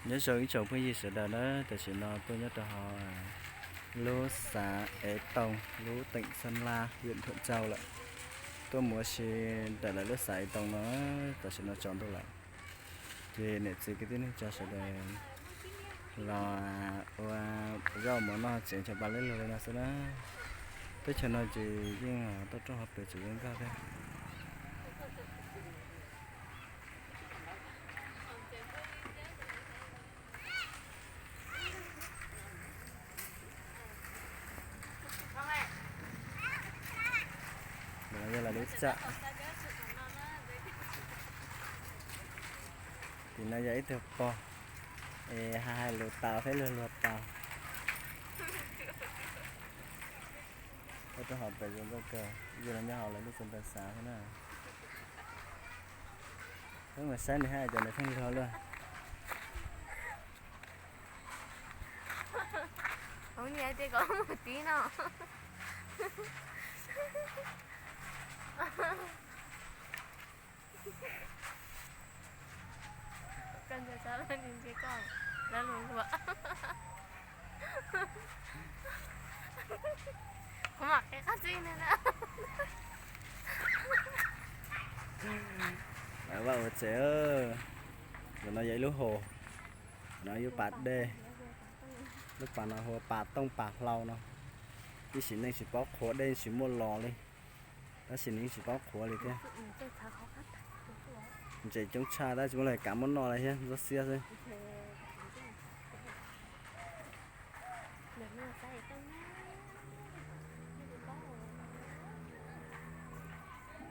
Nyob zoo ib tsoom phooj ywg sawv daws na, tam sim no tuaj nyob rau hauv lub xav Ev Toog, lub teem Xab Laj, yam Thuam Tsau lawm. Tuaj mus ua si ntawm lawv lub xav Ev Toog no, tam sim no tsaus ntuj lawm. Ces niam txiv kwv tij neej tsa sawv daws los ua zaub mov noj tsev ncho pa lub lug li no xwb na. Teb chaws no ces yeej toj roob hauv pes tseem zoo nkauj thiab. Ntawm no yog lawv lub tsam. Tim no yog ib tug pog es hais hais lus tau thiab luag luag tau. Toj roob hauv pes zoo nkauj kawg, yog los nyob hauv lawv lub tsev ntaws xav xwb na. Peb mus saib nws hais cas nws pheej luag luaj. Hauv niam tias kom mus tib no. Koj ntsia saib lawv ntsia koj, lawv luag luag. Kuv mam qhia qab txij no na. Lawv vaj ua tsev. Ntawm no yog ib lub hav, no yog pas dej. Lub pas no hu ua pas tooj pas hlau no. Ib sim neej tsis paub qhuav, dej tsis muaj los li, tab sis nws yeej tsis paub qhuav li thiab. Ntses coob tshaj tab tsis muaj leej twg kav muab noj li thiab, ntxuav xiab xwb.